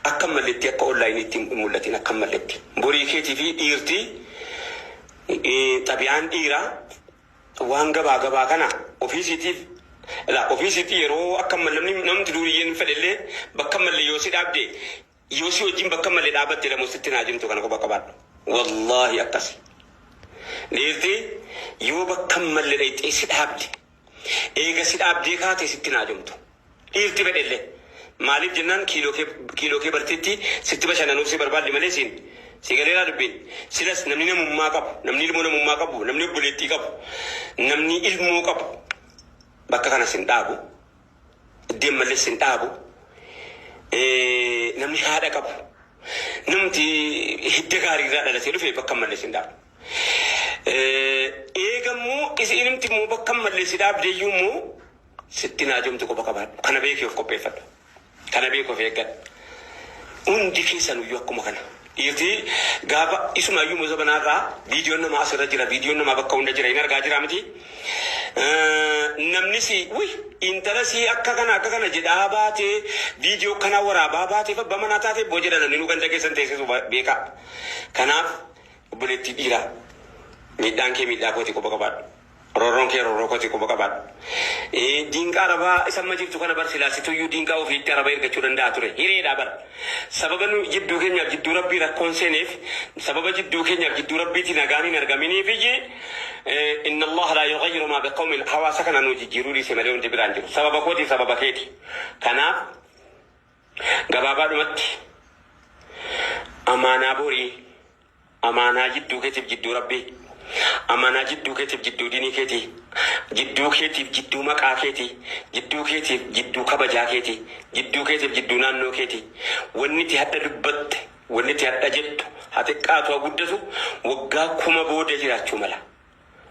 Akka malletti akka onlaayiniitti hin mul'atin akka malletti. Borii keetii fi dhiirtii xabiyaan dhiiraa waan gabaa gabaa kana ofiisiitiif ilaa ofiisiitti yeroo akka namni namni duuriyyeen fedhellee bakka malle yoo si dhaabde yoo si wajjin bakka malle dhaabatte lamu sitti naa jimtu kana quba qabaadhu. Wallaahi akkasi. Dhiirti yoo bakka malle dhayxee si dhaabde eega si dhaabdee kaate sitti naa jimtu. Dhiirti fedhellee maaliif jennaan kiiloo kee barteetti sitti bashannanuuf si barbaaddi malee siin si galeeraa dubbiin. Silas namni namummaa qabu, namni ilmoo namummaa qabu, namni obboleettii qabu, namni ilmoo qabu bakka kana sin dhaabu, iddeen malee sin dhaabu, namni haadha qabu, namti hidda gaariirraa dhalatee dhufe bakka malee sin dhaabu. Eegammoo isinimti immoo bakka malee si dhaabdeeyyuu immoo sitti naajomtu qofa qabaadhu. Kana beekee of qopheeffadhu. Kana beekee of eeggadhu. Hundi keessan iyyuu akkuma kana. Dhiirti gaafa isumaayyuu muza banaarraa viidiyoon namaa asirra jira, viidiyoon namaa bakka hunda jira, hin argaa jira miti. Namni si wi intala si akka kana akka kana jedhaa baatee viidiyoo kana waraabaa baatee abbaa manaa taatee boo jedha namni nu ganda keessan teessisu beekaa. Kanaaf obboleettii dhiiraa miidhaan kee miidhaa kooti quba qabaadhu. Roorroon kee roorroo kooti quba qabaadhu. Diinqa arabaa isa amma jirtu kana bar silaasituyyuu diinqaa ofiitti araba ergachuu danda'a ture. Hireedha bar. Sababa nu jidduu keenyaaf jidduu rabbii rakkoon seeneef, sababa jidduu keenyaaf jidduu rabbiitti nagaan hin argaminiif iyyi inna Allah laa yughayyiru maa biqawmin hawaasa kana nu jijjiiruu dhiise malee wanti biraan jiru. Sababa kootiif sababa keeti. Kanaaf gabaabaadhumatti amaanaa borii, amaanaa jidduu keetiif jidduu rabbii, amaanaa jidduu keetiif jidduu diinii keetii, jidduu keetiif jidduu maqaa keetii, jidduu keetiif jidduu kabajaa keetii, jidduu keetiif jidduu naannoo keetii, wanni itti hadha dubbatte, wanni itti hadha jettu haa xiqqaatu haa guddatu waggaa 1000 booda jiraachuu mala.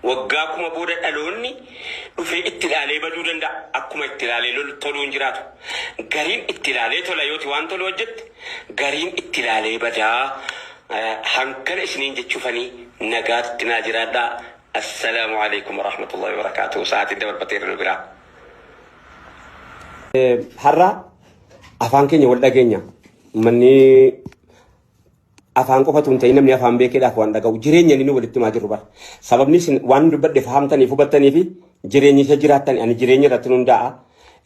Waggaa 1000 booda dhaloonni dhufee itti ilaalee baduu danda'a. Akkuma itti ilaalee toluu hin jiraatu. Gariin itti ilaalee tola yooti waan tolu hojjette, gariin itti ilaalee badaa. Hangana isiniin jechuufanii nagaatti naa jiraadhaa. Assalaamu alaikum warahmatullahi wabarakaatuhu. Sa'aatiin dabarfateera nu biraa. Har'a afaan keenya wal dhageenya. Manni afaan qofatu hin ta'in namni afaan beekeedhaaf waan dhaga'u jireenya inni walitti himaa jirru bara. Sababni isin waan dubbadhe fahamtaniif hubattanii fi jireenya isa jiraattan ani jireenya irratti hundaa'a.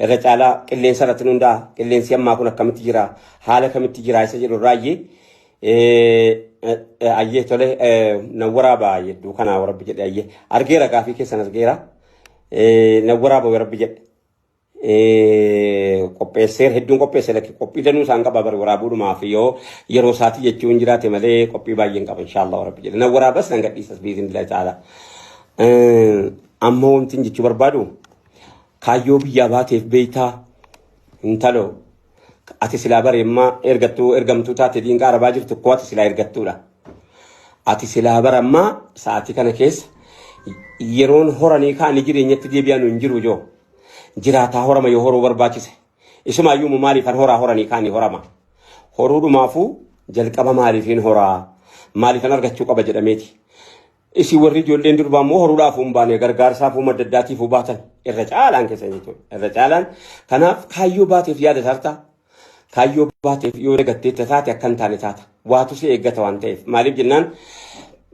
Irra caalaa qilleensa irratti hundaa'a. Qilleensi ammaa kun akkamitti jira? Haala kamitti jira? Isa jedhu irraa ayyee tole nan waraaba hedduu kanaa warabbi jedhe ayyee argeera gaafii keessan argeera nan waraaba warabbi jedhe. Qopheesseera hedduun qopheesse lakki qophii danuu isaan qaba bari waraabuudhumaaf yoo yeroo isaatii jechuun jiraate malee qophii baay'een qaba inshaallah rabbi jedhe nan waraabas nan gadhiisas biizinillah ta'ala. Amma wanti jechuu barbaadu kaayyoo biyyaa baateef beeytaa intaloo ati silaa bareemmaa ergattuu ergamtuu taate diinqa arabaa jirtu koo ati silaa ergattuudha. Ati silaa barammaa sa'aatii kana keessa yeroon horanii ka'anii jireenyatti deebi'an hin jiru joo. Jiraataa horama yoo horuu barbaachise. Isumaayyuu immoo maaliifan horaa horanii kaanii horama. Horuudhumaafuu jalqaba maaliifin horaa maaliifan argachuu qaba jedhameeti. Isin warri ijoolleen durbaa immoo horuudhaaf hin baane gargaarsaaf uumaa adda addaatiif baatan irra caalaan keessan jechuudha. Irra caalaan kanaaf kaayyoo baateef yaada tarta. Kaayyoo baateef yoo dagatteetta taate akka hin taane taata. Waatu si eeggata waan ta'eef. Maaliif jennaan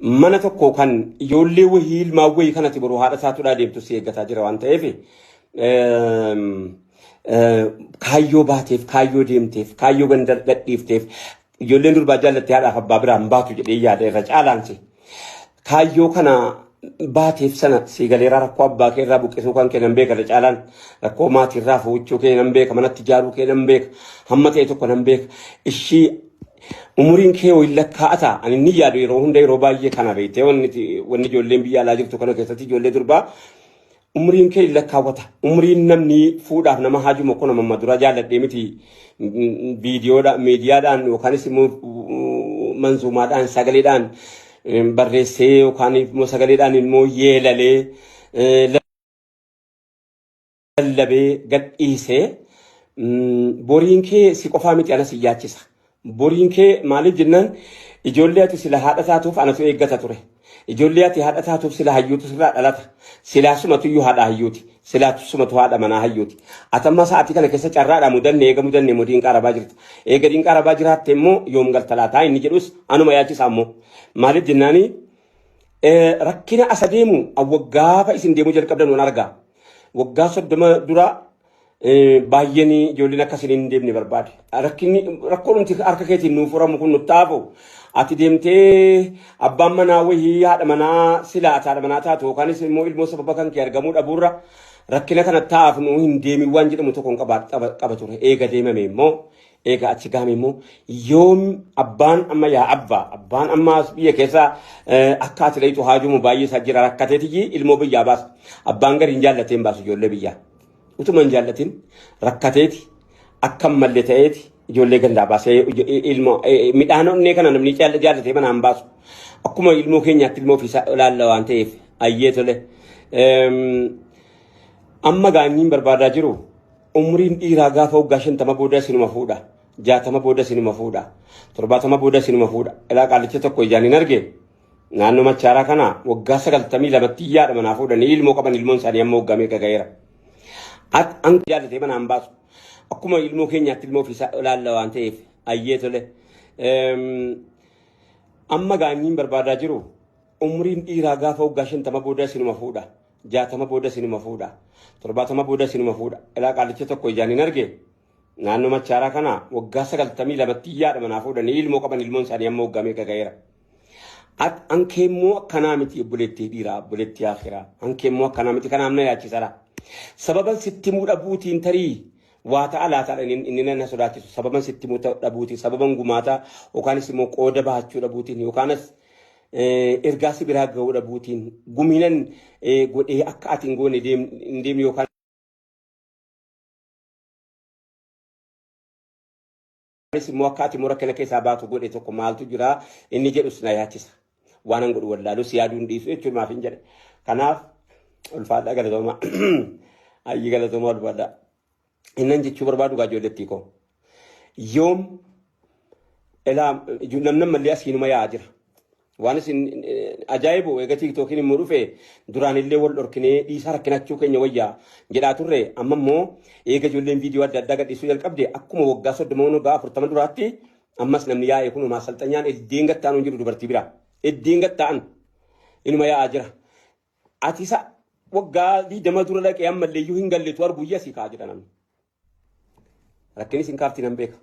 mana tokko kan ijoollee wahii ilmaan wahii kanatti boruu haadha isaatuudhaa deemtu si eeggataa jira waan ta'eef kaayyoo baateef kaayyoo deemteef kaayyoo ganda gadhiifteef ijoolleen durbaa jaallattee haadhaaf abbaa biraan baatu jedhee yaada irra caalaan si. Kaayyoo kana baateef sana si galeeraa rakkoo abbaa kee irraa buqqisuu kan kee nan beeka irra caalaan rakkoo maatii irraa fuuchuu kee nan beeka manatti ijaaruu kee nan beeka hamma ta'e tokko nan beeka ishii umuriin kee wayi lakkaa'ata ani ni yaadu yeroo hunda yeroo baay'ee kana beektee wanni ijoolleen biyya alaa jirtu kana keessatti ijoollee durbaa umriin kee hin lakkaawwata. Umriin namni fuudhaaf nama haajuma kun amma dura jaalladhee miti viidiyoodhaan miidiyaadhaan yookaanis immoo manzuumaadhaan sagaleedhaan barreessee yookaan immoo sagaleedhaan immoo yeelalee lallabee gadhiisee boriin kee si qofaa miti anas hin yaachisa. Boriin kee maaliif jennaan ijoollee ati sila haadha taatuuf anatu eeggata ture. Ijoollee ati haadha taatuuf sila hayyuutu sirraa dhalata. Silaa sumatuyyuu haadha hayyuuti. Silaa sumatu haadha manaa hayyuuti. Ati amma sa'aatii kana keessa carraadhaa mudanne eega mudanne immoo diinqa arabaa jirta. Eega diinqa arabaa jiraatte immoo yoom galta laataa inni jedhus anuma yaachisa ammoo. Maaliif jennaanii rakkina asa deemu gaafa isin deemuu jalqabdan waan argaa. Waggaa 30 dura baay'een ijoolleen akka isin hin deemne barbaade. Rakkinni rakkoon harka keetiin nuuf furamu kun nutti hafu. Ati deemtee abbaan manaa wayii haadha manaa silaa ati haadha manaa taatu yookaanis immoo ilmoo sababa kan kee argamuu dhabuurra rakkina kana taa'aaf nuu hin deemin waan jedhamu tokko hin qaba ture. Eega deemame immoo eega achi gahame immoo yoom abbaan amma yaa abbaa abbaan amma as biyya keessa akka ati dhayitu haajumu baay'ee isaa jira rakkateetiyyi ilmoo biyyaa baasa. Abbaan gadi hin jaallatee hin baasu ijoollee biyyaa. Utuma hin jaallatin rakkateeti akka hin malle ta'eeti ijoollee gandaa baasee ilmoo midhaan onnee kana namni jaallatee manaa hin baasu. Akkuma ilmoo keenyaatti ilmoo ofiisaa ilaalla waan ta'eef ayyee tole. Amma gaanyiin barbaadaa jiru umriin dhiiraa gaafa waggaa 50 booda isinuma fuudha. 60 booda isinuma fuudha. 70 booda isinuma fuudha. Ilaa qaalicha tokko ijaan hin arge. Naannoo Machaaraa kana waggaa 92tti yaadha manaa fuudhanii ilmoo qaban ilmoon isaanii amma waggaa meeqa ga'eera. An jaallatee manaan baasu. Akkuma ilmoo keenyaatti ilmoo ofiisaa ilaalla waan ta'eef ayyee tole. Amma gaanyiin barbaadaa jiru umriin dhiiraa gaafa waggaa 50 booda isinuma fuudha. 60 booda isinuma fuudha. 70 booda isinuma fuudha. Ilaa qaalicha tokko ijaan hin arge. Naannoo Machaaraa kana waggaa 92tti yaadha manaa fuudhanii ilmoo qaban ilmoon isaanii amma waggaa meeqa ga'eera. Ankee immoo akkanaa miti obboleettii dhiiraa obboleettii akhiraa. Ankee immoo akkanaa miti kanaaf na yaachisara. Sababan sitti himuu dhabuutiin tarii waa ta'a laataadha inni na sodaachisu. Sababan sitti himuu dhabuutiin sababan gumaataa yookaanis immoo qooda bahachuu dhabuutiin yookaanis ergaa si biraa ga'uu dhabuutiin gumiinan godhee akka ati hin goone hin deemne yookaan Anis immoo akka ati immoo rakkina keessaa baatu godhe tokko maaltu jira inni jedhus na yaachisa. Waan an godhu wallaalus yaaduu hin dhiisu jechuun maaf hin jedhe. Kanaaf ulfaadhaa galatoomaa. Ayyi galatoomaa ulfaadhaa. Innan jechuu barbaadu gaa ijoollettii koo. Yoom ilaa namni ammallee asiinuma yaa'aa jira. Waan isin ajaa'ibu eega tiiktookiin immoo dhufe duraan illee wal dhorkinee dhiisaa rakkinachuu keenya wayyaa jedhaa turre amma immoo eega ijoolleen viidiyoo adda addaa gadhiisuu jalqabde akkuma waggaa 30 waggaa 40 duraatti ammas namni yaa'e kun maasalxanyaan eddeen gatta'an hin jiru dubartii bira eddeen gatta'an inuma yaa'aa jira. Ati isa waggaa 20 dura dhaqee ammallee iyyuu hin galletu arguu iyya asii ka'aa jira namni. Rakkinni isin kaafti nan beeka.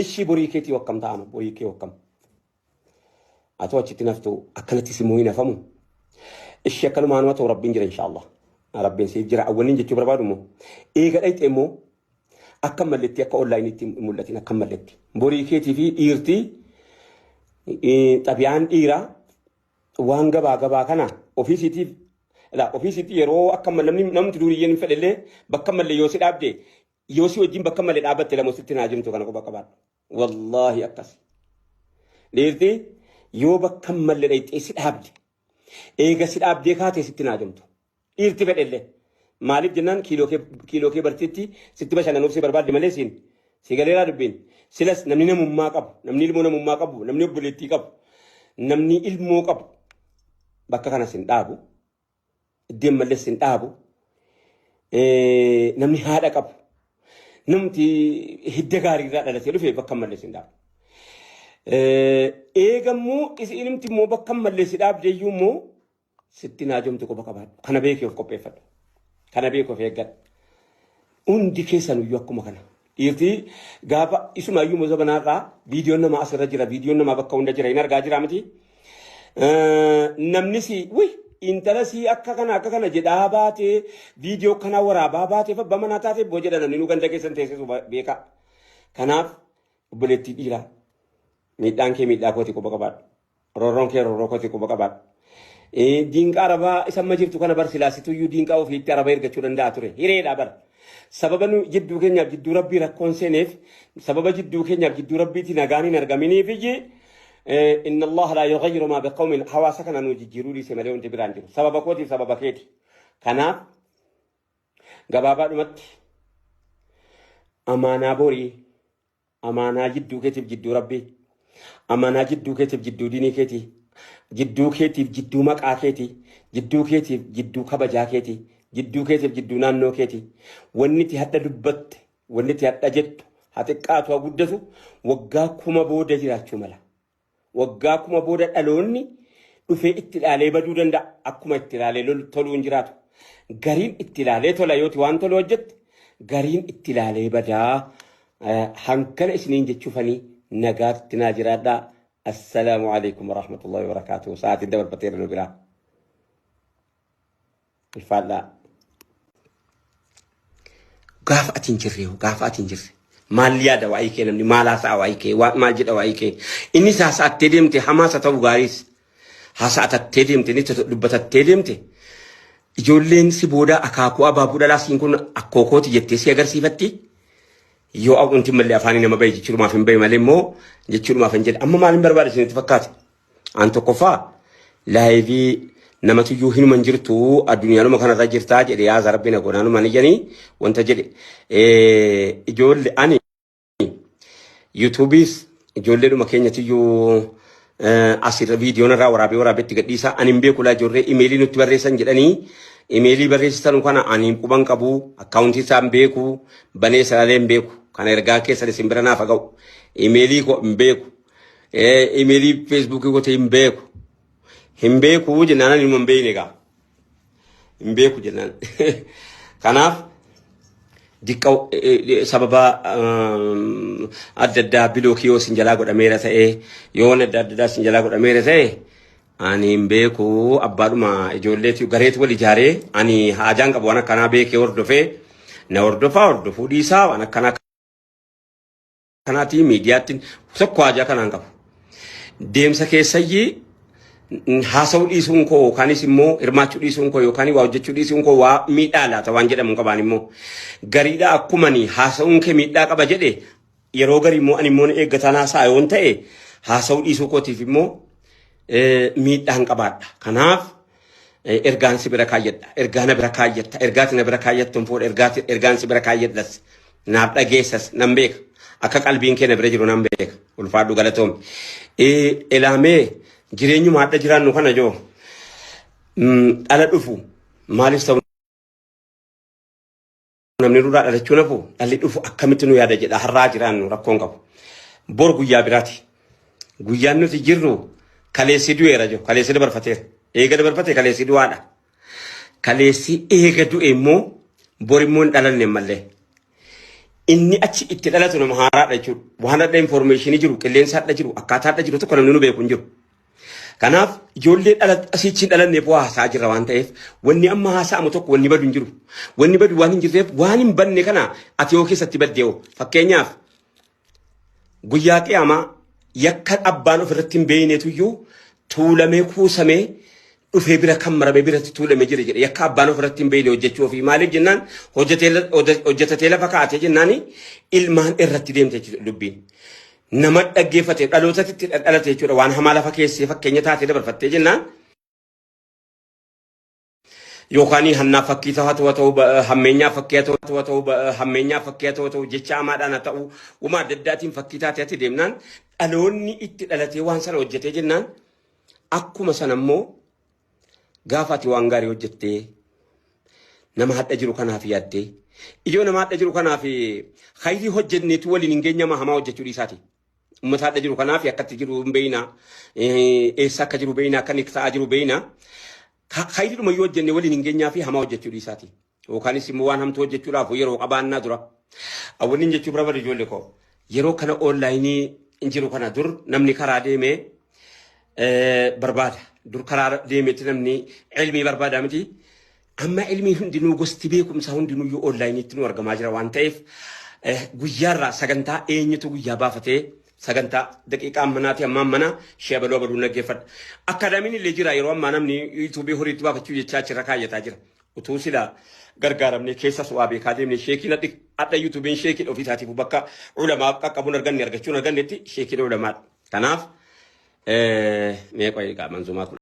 Ishii borii keetii wakkam ta'ama borii kee wakkam. Atoo achitti naftu akkanatti si hin hafamu. Ishii akkanumaan ta'u rabbiin jira inshaallah. Rabbiin siif jira awwaliin jechuu barbaadu immoo. Eega dhayxe immoo akka malletti akka onlaayiniitti hin mul'atin akka malletti. Borii keetii fi dhiirtii xabiyaan dhiiraa waan gabaa gabaa kana ofiisiitiif ilaa ofiisiitti yeroo akka namni namni duriyyeen hin fedhellee bakka mallee yoo si dhaabde yoo si wajjin bakka malee dhaabatte lama sitti naa jimtu kana quba qabaadhu. Wallaahi akkas. Dhiirti yoo bakka malee dhayxee si dhaabde eega si dhaabdee kaatee sitti naa jimtu. Dhiirti fedhellee. Maaliif jennaan kiiloo kee barteetti sitti bashannanuuf si barbaadde malee siin si galeeraa dubbiin. Silas namni namummaa qabu, namni ilmoo namummaa qabu, namni obboleettii qabu, namni ilmoo qabu bakka kana sin dhaabu. Iddeen malee sin dhaabu. Namni haadha qabu. Namti hidda gaariirraa dhalatee dhufe bakka malee sin dhaabu. Eegammoo isinimti immoo bakka malee si dhaabdeeyyuu immoo sitti naajomtu quba qabaadhu. Kana beekee of qopheeffadhu. Kana beekee of eeggadhu. Hundi keessanuyyuu akkuma kana. Dhiirti gaafa isumaayyuu moza banaarraa viidiyoon namaa asirra jira, viidiyoon namaa bakka hunda jira, hin argaa jira miti. Namni si wi intala si akka kana akka kana jedhaa baatee viidiyoo kana waraabaa baatee abbaa manaa taatee boo jedha namni nu ganda keessan teessisu beeka. Kanaaf obboleettii dhiiraa miidhaan kee miidhaa kooti quba qabaadhu. Roorroon kee roorroo kooti quba qabaadhu. Diinqa arabaa isa amma jirtu kana bar silaasituyyuu diinqaa ofiitti araba ergachuu danda'a ture. Hireedha bar. Sababa nu jidduu keenyaaf jidduu rabbii rakkoon seeneef sababa jidduu keenyaaf jidduu rabbiitti nagaan hin argaminiif iyyi inna Allah laa yughayyiru maa biqawmin hawaasa kana nu jijjiiruu dhiise malee wanti biraan jiru. Sababa kootiif sababa keeti. Kanaaf gabaabaadhumatti amaanaa borii amaanaa jidduu keetiif jidduu rabbii amaanaa jidduu keetiif jidduu diinii keetii Jidduu keetiif jidduu maqaa keetii, jidduu keetiif jidduu kabajaa keetii, jidduu keetiif jidduu naannoo keetii. Wanni itti hadha dubbatte, wanni itti hadha jettu, haa xiqqaatu haa guddatu, waggaa 1000 booda jiraachuu mala. Waggaa 1000 booda dhaloonni dhufee itti ilaalee baduu danda'a. Akkuma itti ilaalee toluu hin jiraatu. Gariin itti ilaalee tola yooti waan tolu hojjette, gariin itti ilaalee badaa. Hangana isiniin jechuufanii nagaatti naa jiraadhaa. Assalaamu alaikum warahmatullahi wabarakatuh. Sa'aatiin dabarfateera nu biraa. Ulfaadhaa. Gaafa ati hin jirre hoo, gaafa ati hin jirre maal yaada waa'ee kee namni maal haasa'a waa'ee kee maal jedha waa'ee kee innis haasa'attee deemte hamaas haa ta'u gaariis haasa'atattee deemte inni dubbatattee deemte ijoolleen si booda akaakuu abaabuu dhalaa siin kun akkookooti jettee si agarsiifatti yoo wanti mallee afaanii nama bahe jechuudhumaaf hin bahe malee immoo jechuudhumaaf hin jedhe amma maaliin barbaada isinitti fakkaate. An tokkoffaa laayivii namatuyyuu hinuma hin jirtu addunyaanuma kanarra jirtaa jedhe yaa rabbi na godhaanuma ni jedhanii wanta jedhe ijoollee ani yuutuubiis ijoolleedhuma keenyatiyyuu asirra viidiyoon irraa waraabee waraabee itti gadhiisaa ani hin beeku laa ijoollee imeelii nutti barreessan jedhanii imeelii barreessitan kana ani quban qabu akkaawuntii isaa hin beeku banee salaalee hin beeku kana ergaa keessan isin bira naaf ga'u imeelii koo hin beeku Imeelii feesbuukii kooti hin beeku. Hin beeku jennaan ani hin beekne egaa. Hin beeku jennaan. Kanaaf diqqa sababa adda addaa bilookii yoo isin jalaa godhameera ta'e yoo waan adda addaa isin jalaa godhameera ta'e ani hin beeku abbaadhuma ijoolleetu gareetu wal ijaaree ani haajaan qabu waan akkanaa beekee hordofee na hordofaa hordofuu dhiisaa waan akkanaa kanaatii miidiyaatti tokko haajaa kanaan qabu. Deemsa keessayyii haasa'uu dhiisuun koo yookaanis immoo hirmaachuu dhiisuun koo yookaan waa hojjechuu dhiisuun koo waa miidhaa laata waan jedhamu qabaan immoo gariidhaa akkumani haasa'uun kee miidhaa qaba jedhe yeroo garii immoo ani immoo eeggataan haasa'a yoon ta'e haasa'uu dhiisuu kootiif immoo miidhaan qabaadha. Kanaaf ergaan si bira kaayyadha. Ergaa na bira kaayyatta. Ergaati na bira kaayyattu hin fuudha. Ergaan si bira kaayyadhas. Naaf dhageessas nan beeka. Akka qalbiin kee na bira jiru nan beeka. Ulfaadhu galatoomi. Ilaamee jireenyuma hadha jiraannu kana joo dhala dhufu maaliif ta'u namni nurraa dhalachuu nafu dhalli dhufu akkamitti nu yaada jedha har'aa jiraannu rakkoon qabu. Bor guyyaa biraati. Guyyaan nuti jirru kaleessi du'eera jiru kaleessi dabarfateera. Eega dabarfate kaleessi du'aadha. Kaleessi eega du'e immoo bor immoo hin dhalanne mallee. Inni achi itti dhalatu nama haaraadha jechuudha. Waan hadha informeeshinii jiru qilleensa hadha jiru akkaataa hadha jiru tokko namni nu beeku hin jiru. Kanaaf ijoollee dhala asiichi hin dhalanneef waa haasa'aa jirra waan ta'eef wanni amma haasa'amu tokko wanni badu hin jiru. Wanni badu waan hin jirreef waan hin badne kana ati yoo keessatti badde hoo fakkeenyaaf guyyaa qiyaamaa yakka abbaan ofirratti hin beeknetu iyyuu tuulamee kuusamee dhufee bira kan maramee biratti tuulamee jira jedhe yakka abbaan ofirratti hin beekne hojjechuu ofii maaliif jennaan hojjetatee lafa kaa'atee jennaan ilmaan irratti deemte jechuudha dubbiin. Nama dhaggeeffate dhalootatti itti dhalate jechuudha waan hamaa lafa keessee fakkeenya taatee dabarfattee jennaan yookaan hannaaf fakkii ta'u ta'u hammeenyaaf fakkii ta'u ta'u hammeenyaaf fakkii ta'u ta'u jecha hamaadhaan haa ta'u wama adda addaatiin fakkii taatee ati deemnaan dhaloonni itti dhalatee waan sana hojjetee jennaan akkuma sana immoo gaafa ati waan gaarii hojjettee nama hadha jiru kanaaf yaaddee ijoo nama hadha jiru kanaaf khayrii hojjenneetu waliin hin geenyama hamaa hojjechuu dhiisaati. Uummata hadha jiru kanaaf akkatti jiru hin beeyna eessa akka jiru beeyna akka inni ta'aa jiru beeyna khayrii dhuma yoo hojjenne waliin hin geenyaa fi hamaa hojjechuu dhiisaati. Yookaanis immoo waan hamtuu hojjechuudhaaf yeroo qabaannaa dura. Awwanni jechuu bira bari ijoollee koo yeroo kana oonlaayinii hin jiru kana dur namni karaa deemee barbaada. Dur karaa deemeetti namni ilmii barbaada miti. Amma ilmiin hundinuu gosti beekumsaa hundinuyyuu onlaayiniitti nu argamaa jira waan ta'eef guyyaarraa sagantaa eenyutu guyyaa baafatee sagantaa daqiiqaa ammanaati ammaa ammana ishee abaluu abaluu naggeeffadha. Akkaadaamiin illee jira yeroo ammaa namni yuutuubii horiitti baafachuu jechaa achirra kaayyataa jira. Utuu sila gargaaramnee keessas waa beekaa deemne sheekiin hadha yuutuubiin sheekiin ofii isaatiif bakka ulamaa qaqqabuun arganne argachuun argannetti sheekiin ulamaadha. Kanaaf mee qoy egaa manzumaa kun.